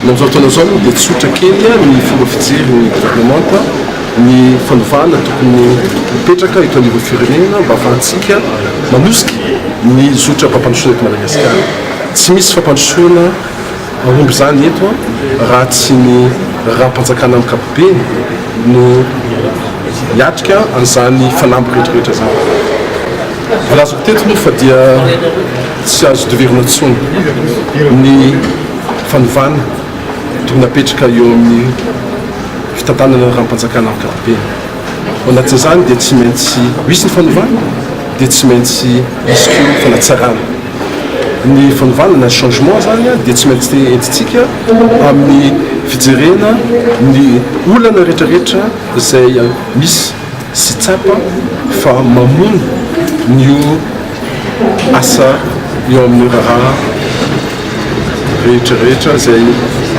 Ny amin'izao fotoana izao aloha dia tsotra kely ny fomba fijery ny governemanta ny fanovana tokony hipetraka eto anivon'ny firenena mba ahafahantsika manosika ny zotra fampandrosoana eto Madagasikara. Tsy misy fampandrosoana mahomby izany eto raha tsy ny raharaham-panjakana amin'ny ankapobeny no hiatrika an'izany fanamby rehetrarehetra izany. Voalazako teto moa fa dia tsy azo idoverina intsony ny fanovana tokony hapetraka eo amin'ny fitantanana ny raharaham-panjakana amin'ny ankapobeny. Ao anatin'izany dia tsy maintsy misy ny fanovana, dia tsy maintsy hisy koa fanatsarana. Ny fanovana na changement izany dia tsy maintsy entintsika amin'ny fijerena ny olana rehetrarehetra izay misy sy tsapa fa mamono ny asa eo amin'ny raharaha rehetra rehetra izay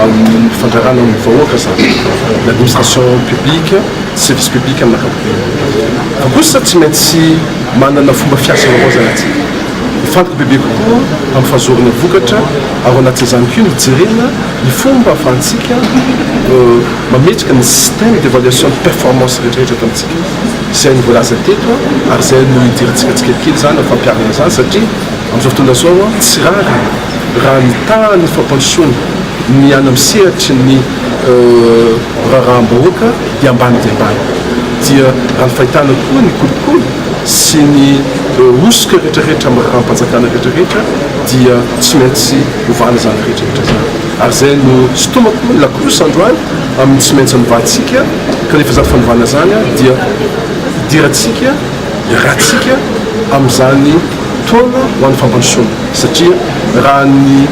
amin'ny fandrarana amin'ny vahoaka izany, ny administration publique, service public amin'ny ankapobeny. Fa kosa tsy maintsy manana fomba fiasa vaovao izany antsika, mifantoka bebe kokoa amin'ny fahazoana vokatra ary ao anatin'izany koa ny hijerena ny fomba ahafahantsika mametraka ny système d'évaluation de performance rehetra rehetra eto amintsika. Izay no voalaza teto ary izay no hidirantsika tsikelikely izany amin'ny fampiharana izany satria amin'izao fotoana izao tsy rariny raha ny tahan'ny fampandrosoana ny any amin'ny sehatry ny raharaham-bahoaka dia ambany dia ambany. Dia raha ny fahitana koa ny kolikoly sy ny hosoka rehetra rehetra amin'ny raharaham-panjakana rehetra rehetra dia tsy maintsy ovana izany rehetra rehetra izany. Ary izay no sintomako ny lakolosy androany amin'ny tsy maintsy anovantsika kanefa izany fanovana izany dia idirantsika, iarahantsika amin'izany taona ho an'ny fampandrosoana satria raha ny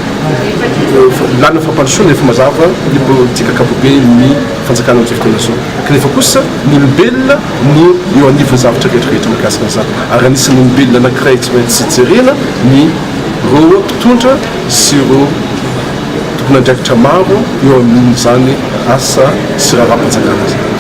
lalana fampandrosoana efa mazava ny politika ankapoben'ny fanjakana amin'izao fotoana izao kanefa kosa ny olombelona no eo anivon'ny zavatra rehetra rehetra mikasika an'izany ary anisan'ny olombelona anankiray tsy maintsy jerena ny ireo mpitondra sy ireo tompon'andraikitra maro eo amin'izany asa sy raharaham-panjakana izany.